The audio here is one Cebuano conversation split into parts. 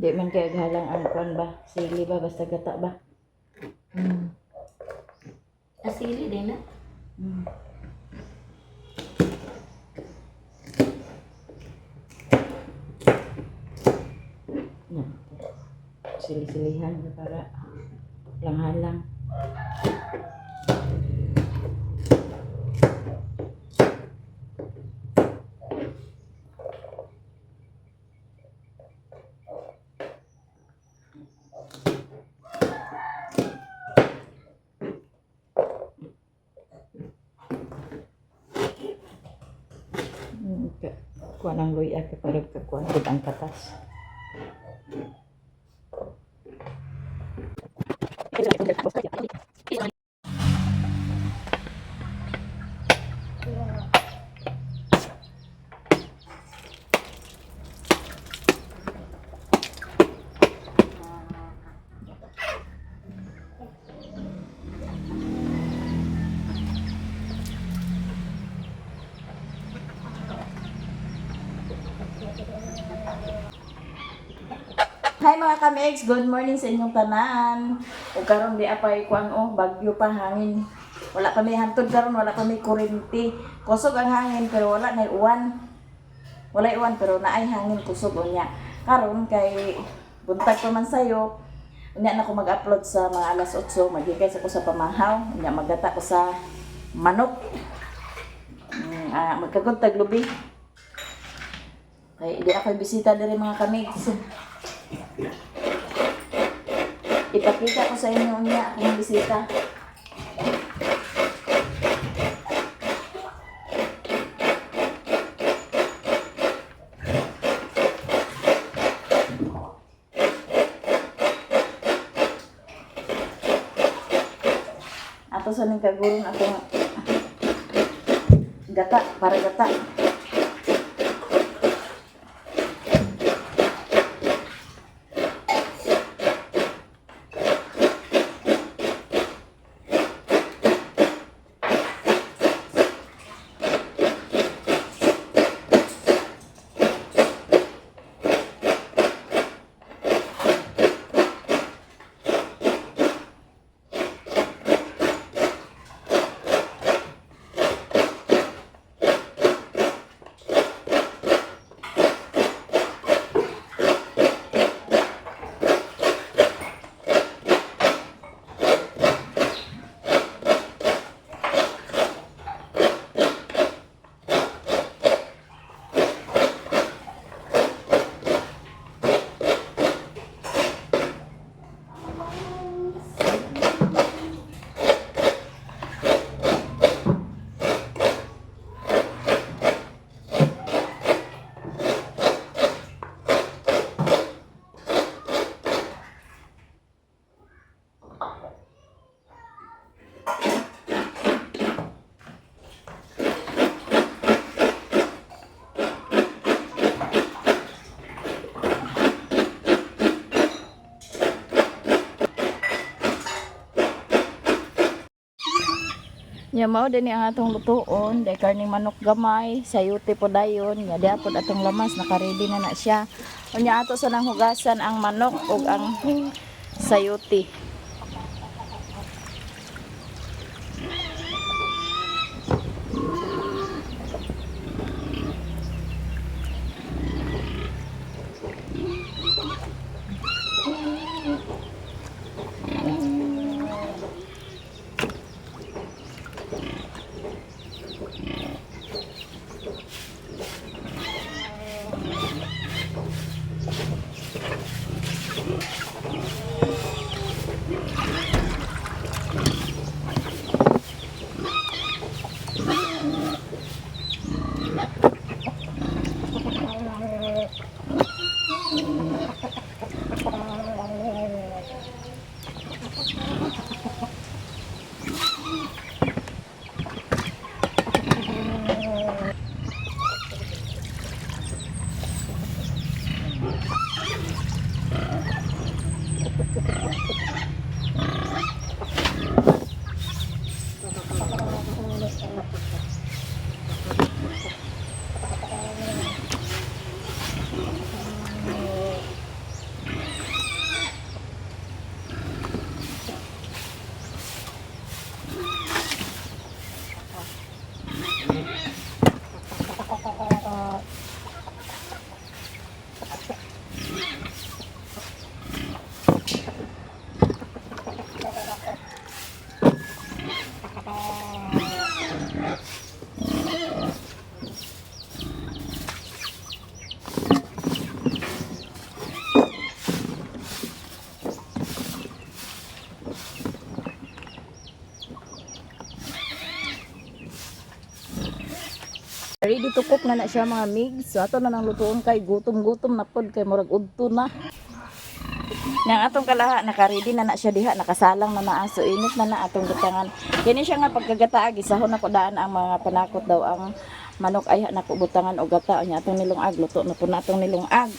Di man kay halang ang kuan ba, sili ba, basta gata ba. Asili din na. Yan. Sili-silihan ba para lang halang. Kuha ng luya kay para kakuha gud ang katas. Hi mga kamegs, good morning sa inyong tanan. O karon di apay kuan o bagyo pa hangin. Wala pa may hantod karon, wala pa may kuryente. Kusog ang hangin pero wala nay uwan. Wala uwan pero naay hangin kusog unya. Karon kay buntag pa man sayo. Unya na ko mag-upload sa mga alas 8, magigay sa ko sa pamahaw, unya magata ko sa manok. Magkagod taglubi. Kay di ako bisita diri mga kamigs. Ipakita ko sa inyo unya akong bisita. Ato sa ning kaguron akong gata para gata. Nya mao din ang atong lutuon, day karning manok gamay, sayute po dayon, nya di apod atong lamas naka-ready na na siya. Unya ato sa nang hugasan ang manok ug ang sayute. Ready to cook na na siya, mga migs. So ato na nang lutuon kay gutom-gutom na pod kay murag udto na. Nang atong kalaha naka-ready na na siya diha, nakasalang na naa, so init na na atong butangan. Kini siya nga pagkagataa, gisahon na ko daan ang mga panakot daw ang manok ay nako butangan og gata. Nya atong nilungag, luto na po na atong nilungag.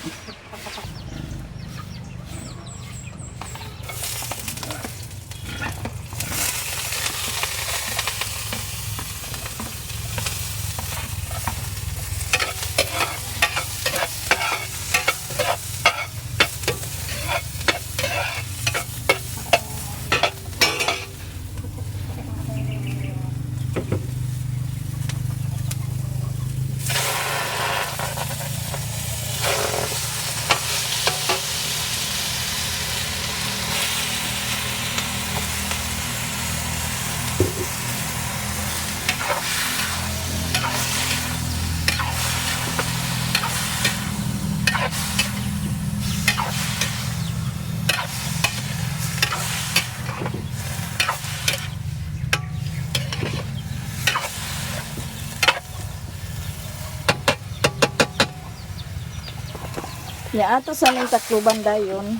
Ya ato sa aming takluban dayon.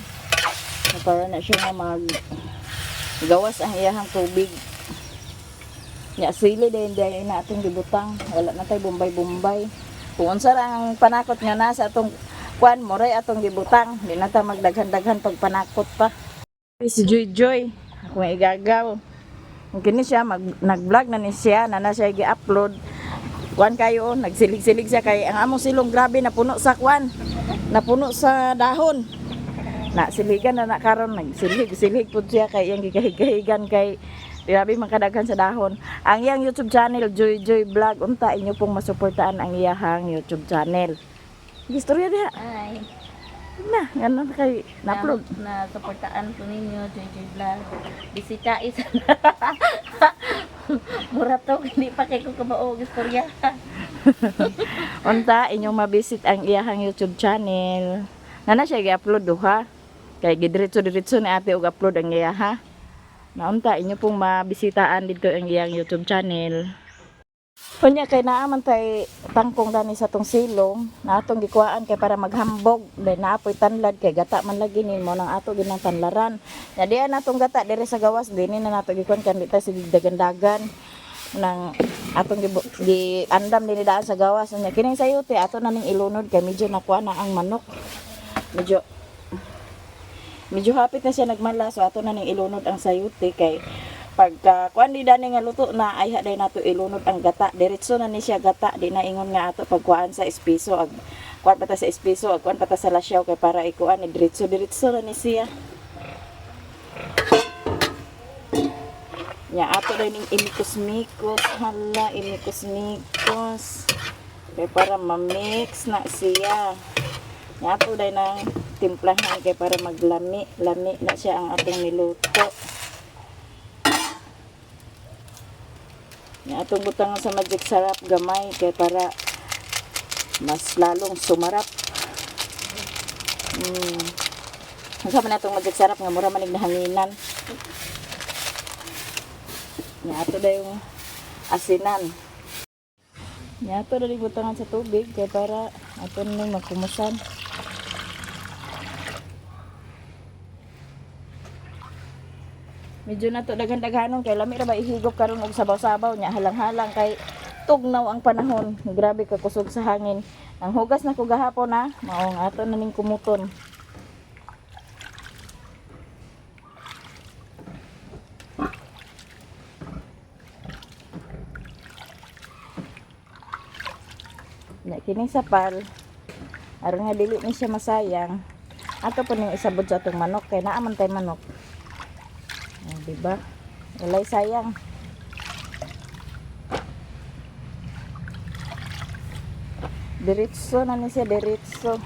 Para na siya nga mag gawas ang iyahang tubig. Ya sili dayon dayon na atong gibutang. Wala na tay bombay-bombay. Kung unsa ra ang panakot nga nasa atong kuan moray atong gibutang. Di na ta magdaghan-daghan pag panakot pa. Si Joy Joy, ako nga igagaw. Kung kini siya nag-vlog na ni siya, na na siya gi-upload. Kuan kayo, oh, nagsilig-silig siya kay ang among silong grabe napuno sa kuan. Napuno sa dahon. Na siligan na na karon, nagsilig-silig pud siya kay iyang gigahigahigan kay grabe man kadaghan sa dahon. Ang iyang YouTube channel, Joy Joy Vlog, unta inyo pong masuportaan ang iyahang YouTube channel. Gistorya diha. Ay. Na, ganun kay na-upload. Na, suportaan po ninyo, Joy Joy Vlog. Bisita isa. Mura to, hindi pa kay ko kabaog istorya. Unta inyong mabisit ang iyahang YouTube channel. Nana siya gi-upload duha. Kay gidiretso-diretso ni ate og upload ang iya ha. Naunta inyo pong mabisitaan dito ang iyang YouTube channel. Unya kay naa man tay tangkong dani sa tong silong, na atong gikuhaan kay para maghambog, dahil naapoy tanlad kay gata man lagi ni mo nang ato ginang tanlaran. Nya diyan natong gata diri sa gawas dinhi na nato gikuan kan di ta sige dagan-dagan nang atong gi andam dinhi daan sa gawas. Nya kining sayote ato na ning ilunod kay medyo nakuha na ang manok. Medyo medyo hapit na siya nagmala, so ato na ning ilunod ang sayote kay pagka kuan di dani nga luto na ay haday nato ilunod ang gata, diretso na ni siya gata, di na ingon nga ato pagkuan sa espiso ag kuan pa ta sa espiso ag kuan pa ta sa lasyaw kay para ikuan ni diretso diretso na ni siya. Nya ato day ning imikos-mikos, hala, imikos-mikos kay para ma-mix na siya. Nya ato day nang timplahan kay para maglami lami na siya ang atong niluto. Nya atong butangan sa magic sarap gamay kay para mas lalong sumarap. Unsa man atong magic sarap nga mura manig nahanginan. Nya ato dayong asinan. Nya ato dali butangan sa tubig kay para ato ning magkumusan. Medyo na to daghan-daghanon kay lami ra ba ihigop karon og sabaw-sabaw, nya halang-halang kay tugnaw ang panahon. Grabe ka kusog sa hangin. Ang hugas na ko gahapon na, maong ato na ning kumuton. Nya kining sapal aron nga dili ni siya masayang. Ato po ning isabod sa atong manok kay naa man tay manok. Oh, di ba? Walay sayang. Diretso na ni siya, diretso.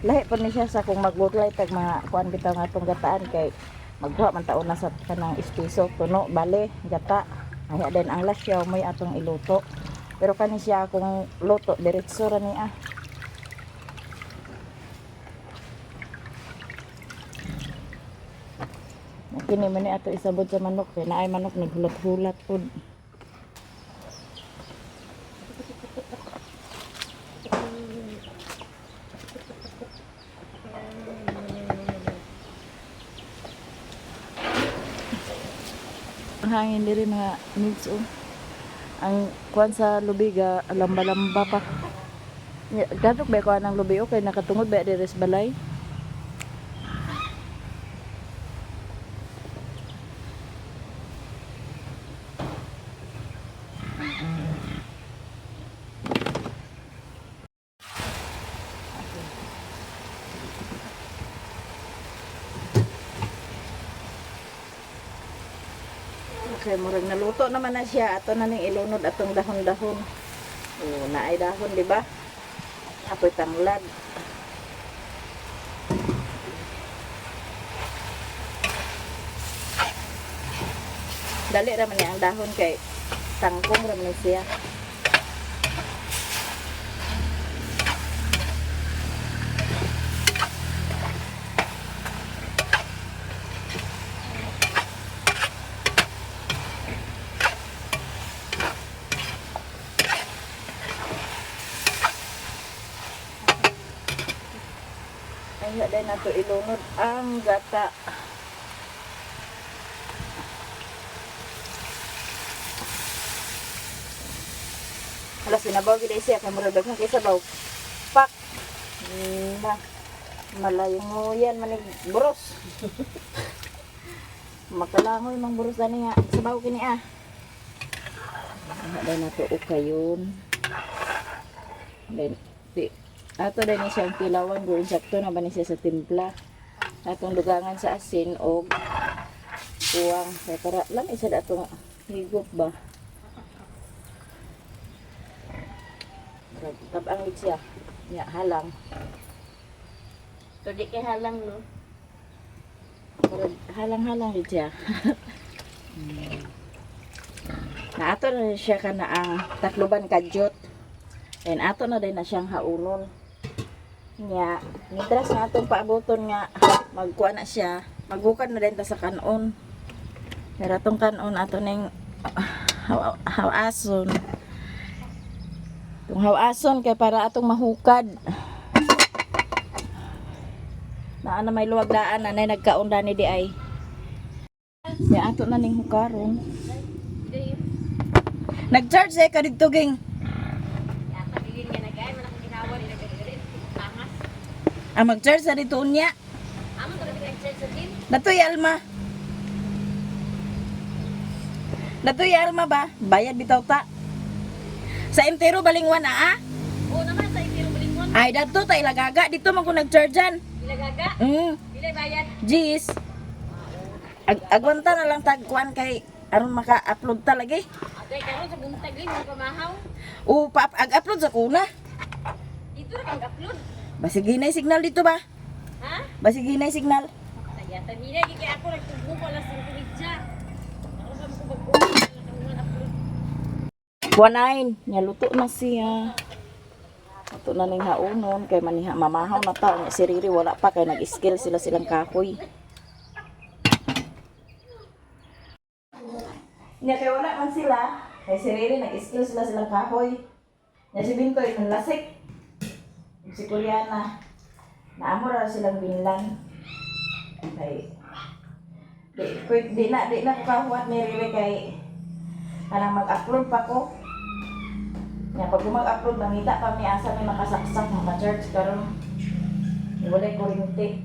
Lahi po ni siya sa kung magbutlay tag mga kuan bitaw nga atong gataan kay magkuha man taon na sa kanang ispiso tuno bale gata. Ay din ang lasyaw may atong iluto. Pero kani siya akong luto diretso ra ni ah. Kini man ni ato isabot sa manok kay naay manok naghulat-hulat pud. Ang hangin diri, mga migs, oh. Ang kuan sa lubi ga lamba-lamba pa. Gadok ba kuan ang lubi, okay nakatungod ba diri sa balay? Okay, murag naluto naman na siya. Ato na ning ilunod atong dahon-dahon. Oh, naay dahon, di ba? Apoy tanglad. Dali ra man niya ang dahon kay tangkong ra man ni siya. Ay, dahil nato ilunod ang gata. Hala, sinabaw gid ay siya kay murag daghan kay sabaw. Pak. Na malayong yan manig buros. Makalangoy mang buros dani nga sabaw kini ah. Dahil nato ukayon. Then, di, ato din ni siyang tilawan gawin sakto na ba ni siya sa timpla. Atong dugangan sa asin o kuwang. Kaya para lang isa da atong higop ba. Tabang gid siya. Nya halang. So di kay halang, no. Murag halang-halang gid siya. Na ato na siya kana ang takluban kadyot. And ato na din na siyang haunon. Nya, mitras na atong paaboton nga magkuha na siya. Maghukad na din ta sa kanon. Pero atong kanon ato ning hawason. Itong hawason kay para atong mahukad. Naa na may luwag daan na nagkaon dani di ay. Ya ato na ning hukaron. Nag-charge eh ka didto, ging. Yata dilin nga nagay man akong ginawa ni nagagalit. Angas. Ang mag-charge sa dito unya. Amo to nag-charge sa din. Natoy Alma. Natoy Alma ba? Bayad bitaw ta. Sa entero balingwan ah. Oo naman sa itiro balingon. Ay dadto ta ilagaga dito man ko nag-chargean. Ilagaga. Pilay bayad? Jeez. Agwanta na lang tagkuan kay aron maka-upload ta lagi. Atay karon sa buntag lin mo pamahaw. O pa ag-upload sa kuna. Dito ra kang upload. Basig hinay signal dito ba? Ha? Basig hinay signal. Yata nila kay ako nagtubo ko alas 5:30. Ako sa mo bag-o upload. 19 nya luto na siya. Luto na ning haunon kay maniha mamahaw na ta nya si Riri wala pa kay nag-skill sila silang kahoy. Nya kay wala man sila kay si Riri nag-skill sila silang kahoy. Nya si Bintoy nanlasik. Ug si Koreana naamo ra silang binlan. Kay di na ko kahuwat ni Riri kay kanang mag-upload pa ko. Nya pag mag-upload mangita pa mi asa may makasaksak maka-charge karon. Walay kuryente.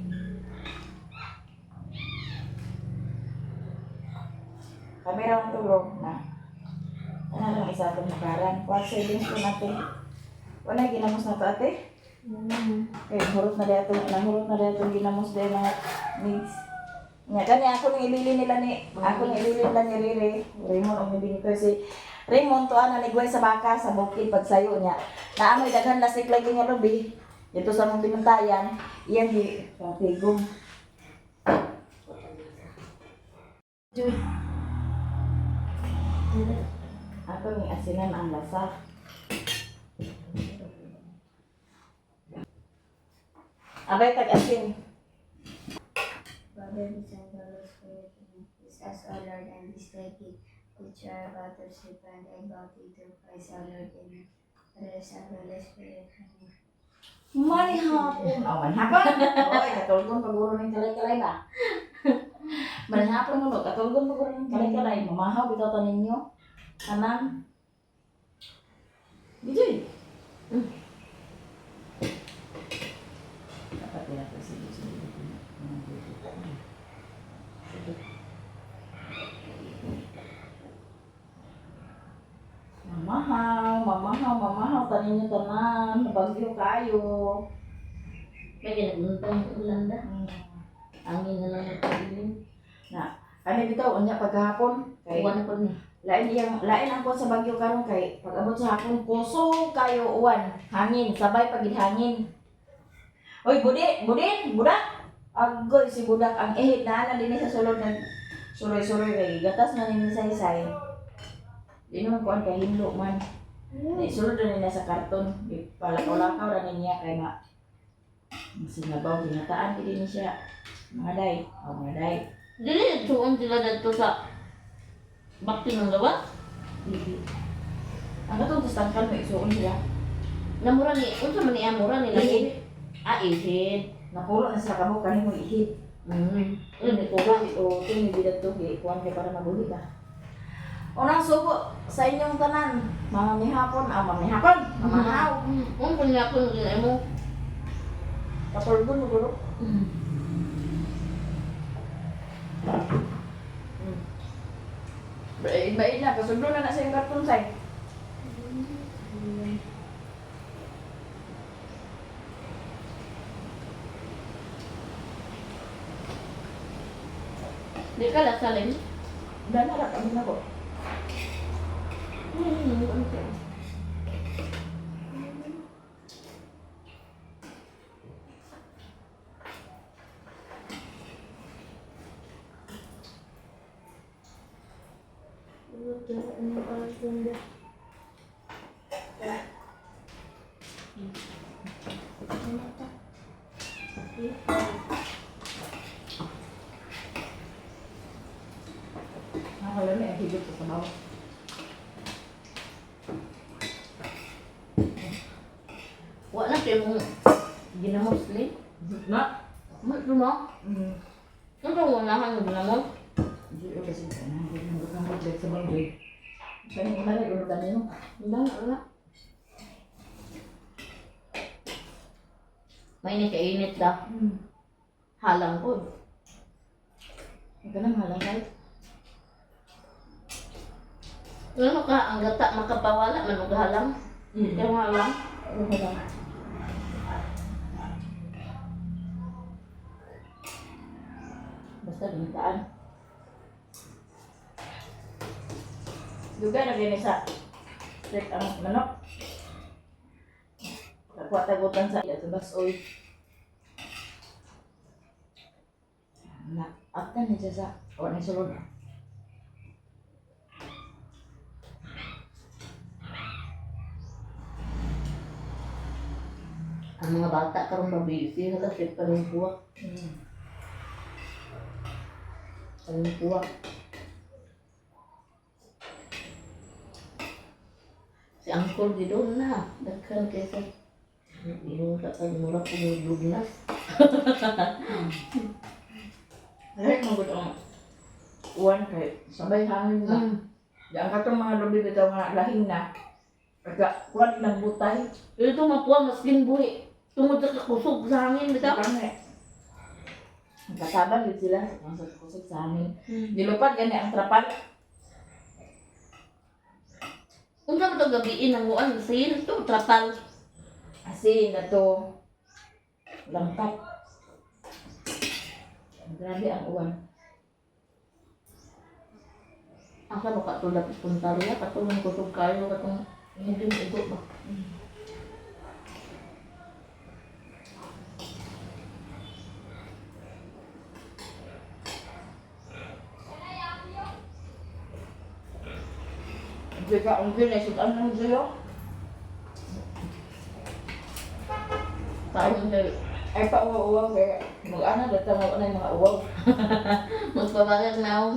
Kami ra ang tulog na. Ano lang isa itong makaran. Kuha savings ko natin. Wala ginamos na to, ate. Eh, hurot na dito, nahurot na dito ginamos dahil mga mix. Nya kani ako ning ilili nila ni ako ning ilili nila ni Riri. Raymond ang mibinto si Raymond to ana nigway sa baka sa bukid pagsayo niya. Naamoy daghan lasik lagi nga lubi. Dito sa mong binuntayan, iyan di tigom. Joy. Ako ni asinan ang lasa. Abay tag asin. Father, the Son, the Holy Spirit, Amen. Bless us, O Lord, and this thy gift, which we are about to receive, and I bow to through Christ our Lord. Amen. Father, the Son, the Holy Spirit. Amen. Manihapon. Oh, manihapon. Oy, katulgon paguro ning kalay-kalay ba. Manahapon mo, katulgon mo ko rin kalay-kalay. Mamahaw, bitaw ta ninyo. Tanan. Bijoy. Dapat nila ko sige, sige. Sige. Mamahaw, mamahaw, mamahaw, tanin niyo tanan, bagyo kayo. May ginaguntang ulan da. Angin na lang nagpabilin. Na, kani bitaw unya paghapon kay Uwan na po ni. lain iyang lain ang kuwan sa bagyo karon kay pag abot sa hapon kusog kayo uwan, hangin, sabay pagid hangin. Oy, budi, budin, budak. Agoy si budak ang ihit na ana dinhi sa sulod nag suroy-suroy kay gatas na nini saysay. Di naman kuan kay hinlo man. Di sulod na nila sa karton, di palakaw-lakaw ra niya kay ma sinabaw ginataan gid ni siya. Mga day, oh, mga day. Dili nagtuon sila dito sa bakti ng gawas. Dili. Ang katong sa tangkal may isuon sila. Namura ni, unsa man niya mura ni lagi. Ah, ihid. Napuro na sila kamo kani mo ihit. Ano ni kuha? O kini bidat to gi kuan kay para maguhi ka. Unang subo sa inyong tanan, mga mihapon, ah, mga mihapon, mamahaw. Kung kunya ko yung mo. Kapulgon mo guro. Bain na, kasudlo na na sa iyong karton say. Di ka lasalin. Dana ra kami na ko. Nakakalami ang higit sa sabaw. Wa na kay mong ginamos ni. Na? Mo mo. Ano kang unahan ng ginamos? Hindi ko kasi nanggugot sa bagay. Kani una lang ulo kanino. Wala, wala. May kainit da. Halang ko. Ikaw nang halang kahit. Ano ka, ang gata makapawala, man og halang. Ikaw halang. Ano lang. Basta gintaan. Dugay na gini sa trip ang manok. Kakuha tagutan sa sa oy. Na, after ni siya sa o ni sulod. Ang mga bata karon mabisi, hala sit panungkuwak. Panungkuwak. Si Angkol gidon na, daghan kaysa Ingon ka kag mura ko lugnas. Lahi mo gud ang uwan kay sabay hangin na. Di ang katong mga lubi bitaw nga lahing na. Pagka kuwan ng butay. Ito mapuha maskin buhi. Tungod sa kakusog sa hangin bitaw. Kami. Ang kataban gid sila ang sa kusog sa hangin. Nilupad gani ang trapal. Unsa man to gabiin ang uwan sin to trapal. Asin na to lampat. Grabe ang uwan. Asa ba ka tulad puntarya katulong kusog kayo katong hindi mo igo ba. Hindi ka ang gina sudan ng sa'yo. Taong dahil Ay pa uwaw kaya mag-ana data mo na yung mga uwaw. magpabagag na ako.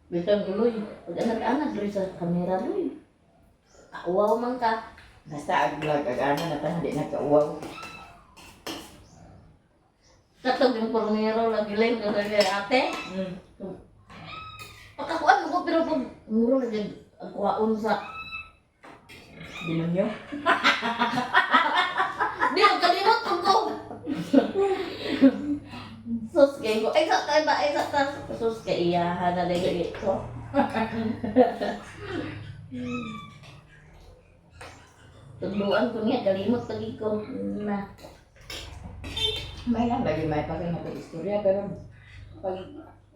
Bisan uloy. Pag anak-anak doy sa kamera doy. Uwaw man ka. Basta ag vlog ag ana na ta hindi na kauwaw. Katog yung pornero lagi lang kasi ate. Pagkakuan mo ko pero pag muro na jud ang kuwaon sa Demonyo. Di ang kalimot ko ko. Sus kay ko. Ay sa tay ba ay sa ta. Sus kay iya na dili ito. Tudluan ko niya kalimot pagi ko. Na. May lang lagi may pa kay istorya pero pag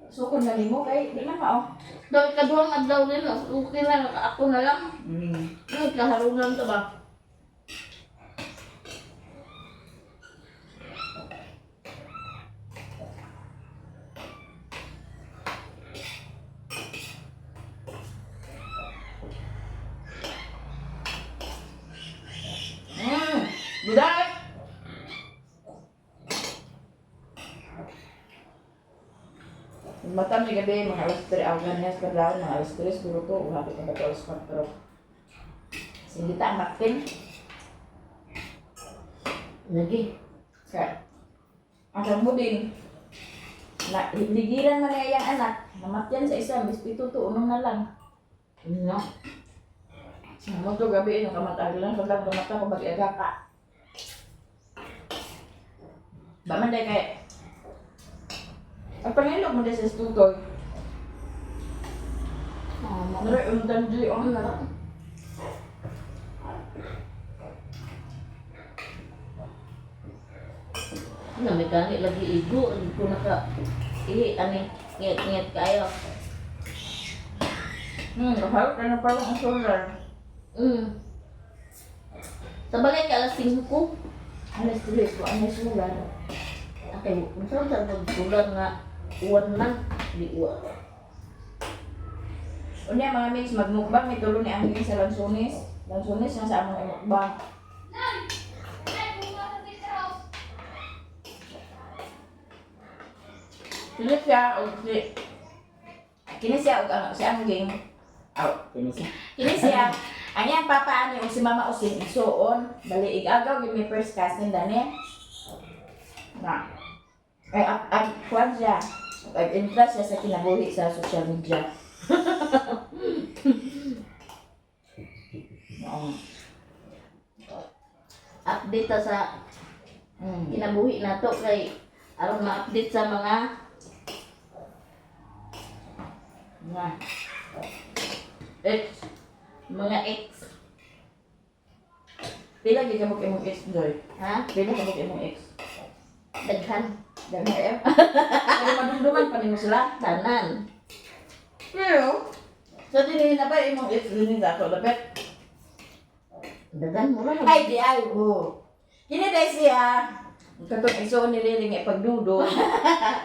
sukod na nimo kay di man mao. Dahil kaduhang adlaw din, okay na, ako na lang. Ay, kaharungan to ba? Budak. Mata may gabi, mga alas 3, ako ganyan sa kadlaw, mga alas 3, siguro to, uhapit na ba ito, alas 4. Singita ang maktin. Lagi. Kaya, ang mo din, na, ligiran man na iyang anak, namatyan sa isa, bis pito to, unong na lang. No. Mo to gabi, yung kamatag lang, kadlaw, kamata ko, mag-aga ka. Ba man day kay, ang pangilog mo din sa stutoy. Mama. Nare, undan di, oh. Ano? Ano, may gani lagi igo. Hindi ko naka... Ihi, ani, ngit-ngit kayo. Kahawak ka na parang ang solar. Sa balay ka alas 5. Alas 3, wa na solar. Okay, kung saan sa pagsulat nga, uwan man, di uwan. Unya mga mix, magmukbang may tulo ni Angel sa Lansones. Lansones nga sa among imukbang. Kini siya og si kini siya og ang si Angging. Aw, kini siya. Kini siya. Ang iyang papa ani og si mama using igsuon. Bali igagaw gyud may first cousin dani. Na. Ay, ag kuan siya. Ag interest siya sa kinabuhi sa social media. Oo. Update ta sa kinabuhi nato kay aron ma-update sa mga Nga. Ex. mga ex. Pila gid ka mo imong ex, Joy? Ha? Pila ka mo imong ex? Daghan. Dami kayo. Pero madumduman pa nimo sila. Tanan. Pero, sa dinhi na ba imong ex dinhi sa ato dapat? Daghan mura na. Ay di ay oh. Kini dai siya. Katong igsuon ni Riri nga ipagdudo.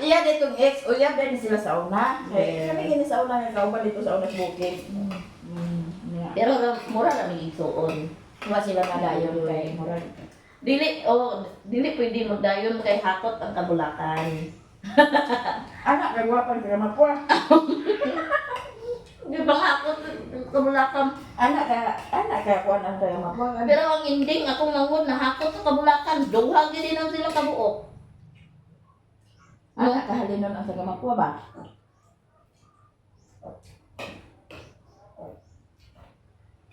Iya ditong ex, uyab dai ni sila sa una. Kay Yeah. kami gini sa una nga kauban dito sa una sa bukid. Yeah. Pero mura na may igsuon. Wa sila madayon kay murag. Dili oh, dili pwede magdayon kay hakot ang kabulakan. Anak kay gwapan kay mapua. Di ba hakot ang kabulakan? Anak ka kuan ang kay mapua. Pero ang ending akong manghod na hakot sa kabulakan, duha gyud din ang sila kabuok. Anak ka halinon ang taga mapua ba?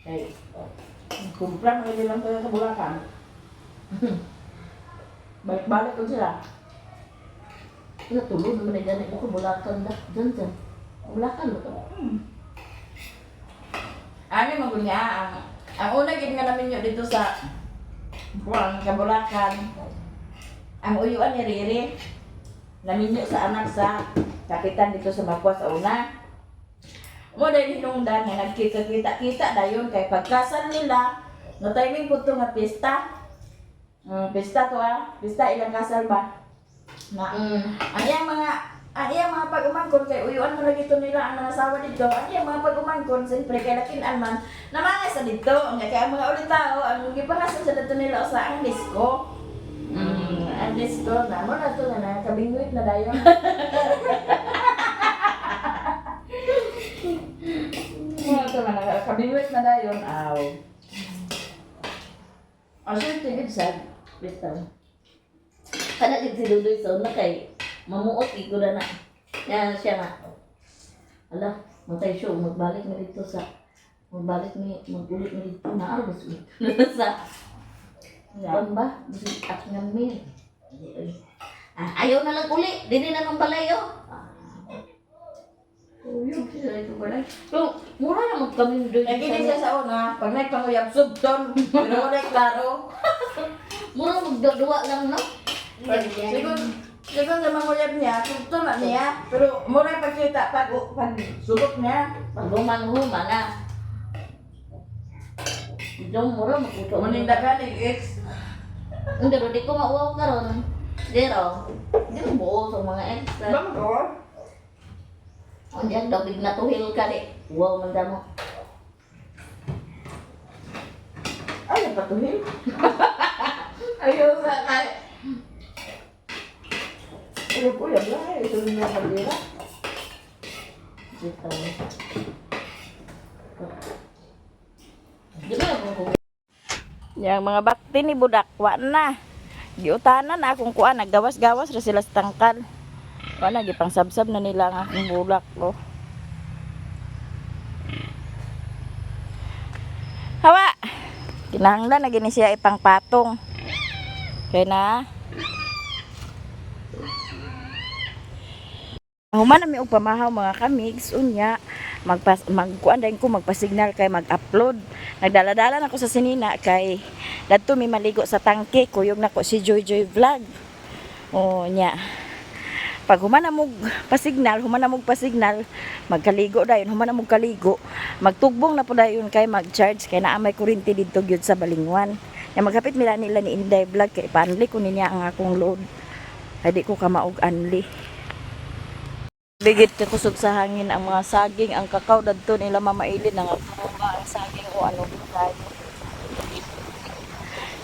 Kay kumpra mga lang tayo sa Bulacan. Balik-balik ko sila. Natulo naman ay gani ko kabulakan da. Diyan dyan. Kabulakan ba to? Ami magul niya ang una gid nga namin nyo dito sa kuan Kabulacan. Ang uyuan ni Riri naminyo sa anak sa kapitan dito sa Mapua sa una. Mo dahil hinungdan nga nagkita-kita-kita dayon kay pagkasal nila no timing po to nga pista. Pista to ah, pista ilang kasal ba? Na ang iyang mga pag-umangkon kay uyuan mo lagi to nila ang mga asawa dito. Ang iyang mga pag-umangkon siyempre kay lakinan man namanga sa dito. Ang kay ang mga ulitaw ang gipangasan sa dito nila sa ang disco. Ang disco na mo na to na na kabingwit na dayon. Mo na to na na kabingwit na dayon aw. Asa tigid sad Bitaw. Kana gid si Dudoy sa una kay mamuot gid ko na na. Yan siya nga. Ala, matay siya magbalik na dito sa magbalik ni magulit na dito na arbos sa kuan ba? At nga mi. Ah, ayaw na lang uli. Dili na ng balay oh. Ah. Uyog siya ito balay. Pero mura naman kami doon. Nagini siya sa una, pag nagpanguyab, subton. Pero wala klaro. Mura magduwa lang no. Sigon, sigon sa manguyab niya, subton na niya. Pero mura pagkita, pag sulok niya. Pag human-human na. Diyan mura magkuto. Muning daghan yung ex. Hindi, pero di ko mauwaw karon. Pero, di mo buo sa mga ex. Ba mo? O diyan daw, big natuhil ka di. Wow, man mo. Ay, napatuhin. Ayaw sa kay. Pero kuya, ba? Ito rin yung kabila. Dito. Di ba yung Yang mga bakti ni Budak, wa na. Giutanan na akong kuan, naggawas-gawas ra sila sa tangkal. Wa na, gipangsabsab na nila ang akong bulak. Oh. Hawa! Kinahanglan na gini siya ipangpatong. Kaya na. Human na mi og pamahaw mga kamigs unya magpas magkuan dayon ko magpasignal kay mag-upload. Nagdala-dala na ko sa sinina kay dadto mi maligo sa tangke kuyog na ko si Joy Joy Vlog. O nya. Pag human na mog pasignal, human na mog pasignal, magkaligo dayon, human na mog kaligo, magtugbong na po dayon kay mag-charge kay naa may kuryente didto gyud sa Balingwan. Nya maghapit mila nila ni Inday Vlog kay ipaanli ko niya ang akong load. Ay di ko kamaog anli. Bigit kakusog sa hangin ang mga saging, ang kakao dadto nila mamailin ang ba ang saging o ano tayo.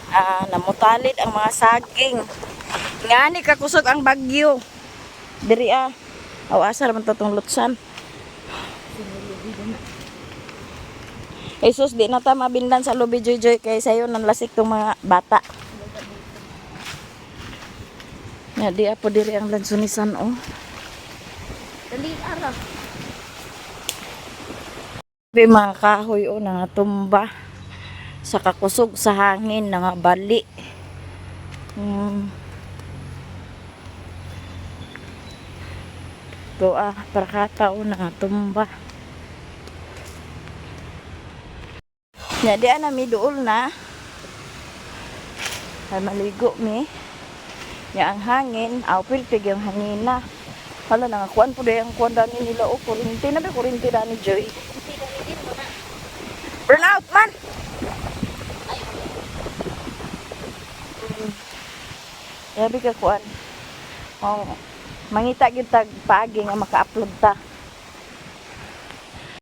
Ah, namutalid ang mga saging. Ngani kakusog ang bagyo. Diri ah. Aw asa raman to tong lutsan. Jesus, di na ta mabindan sa lubi joy joy kay sayo nang lasik tong mga bata. Ya, di apo diri ang lansunisan oh. Dali, ara. May mga kahoy o nangatumba sa kakusog sa hangin nangabali. Ito ah, parakata o nangatumba. Nya di ana mi duol na. Ay maligo mi. Nya ang hangin, aw pilpig yung hangin na. Hala nangakuan po ang kuan dani nila o kurinti na ba kurinti dani Joy. Burn out man. Grabe ka kuan. Oh, mangita gyud tag paagi nga maka-upload ta.